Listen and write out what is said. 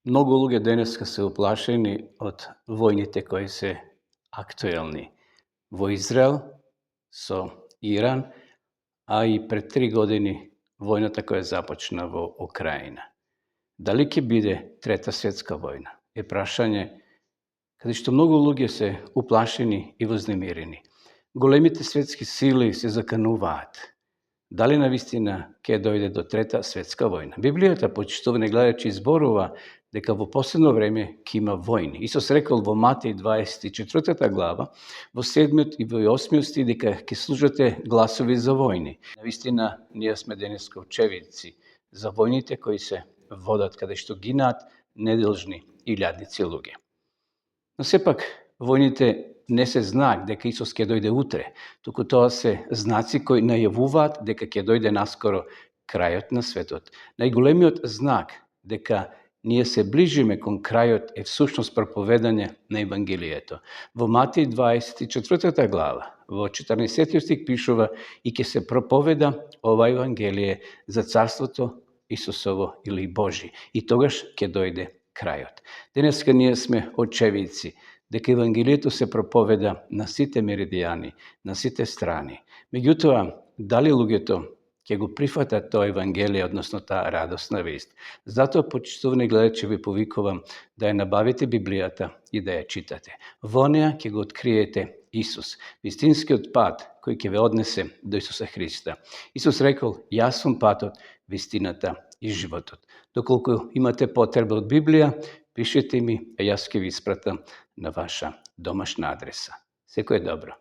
Многу луѓе денеска се уплашени од војните кои се актуелни во Израел со Иран, а и пред 3 години војната која започна во Украина. Дали ќе биде трета светска војна? Е прашање каде што многу луѓе се уплашени и вознемирени. Големите светски сили се закануваат. Дали навистина ќе дојде до трета светска војна? Библијата, почитувани гледачи, зборува дека во последно време ќе има војни. Исус рекол во Матеј 24 глава, во 7 и во 8 стих дека ќе слушате гласови за војни. Навистина, ние сме денеска очевидци за војните кои се водат, каде што гинаат неделжни илјадници луѓе. Но сепак, војните не се знак дека Исус ќе дојде утре, туку тоа се знаци кои најавуваат дека ќе дојде наскоро крајот на светот. Најголемиот знак дека ние се ближиме кон крајот е всушност проповедање на Евангелието. Во Матеј 24 глава, во 14 стих пишува и ќе се проповеда ова Евангелие за Царството Исусово или Божи. И тогаш ќе дојде крајот. Денеска ние сме очевидци дека Евангелието се проповеда на сите меридијани, на сите страни. Меѓутоа, дали луѓето ќе го прифатат тоа Евангелие, односно таа радосна вест? Затоа, почитувани гледачи, ви повикувам да ја набавите Библијата и да ја читате. Во неа ќе го откриете Исус, вистинскиот пат кој ќе ве однесе до Исуса Христа. Исус рекол: јас сум патот, вистината и животот. Доколку имате потреба од Библија, пишете ми, а јас ќе ви испратам на ваша домашна адреса. Секое добро.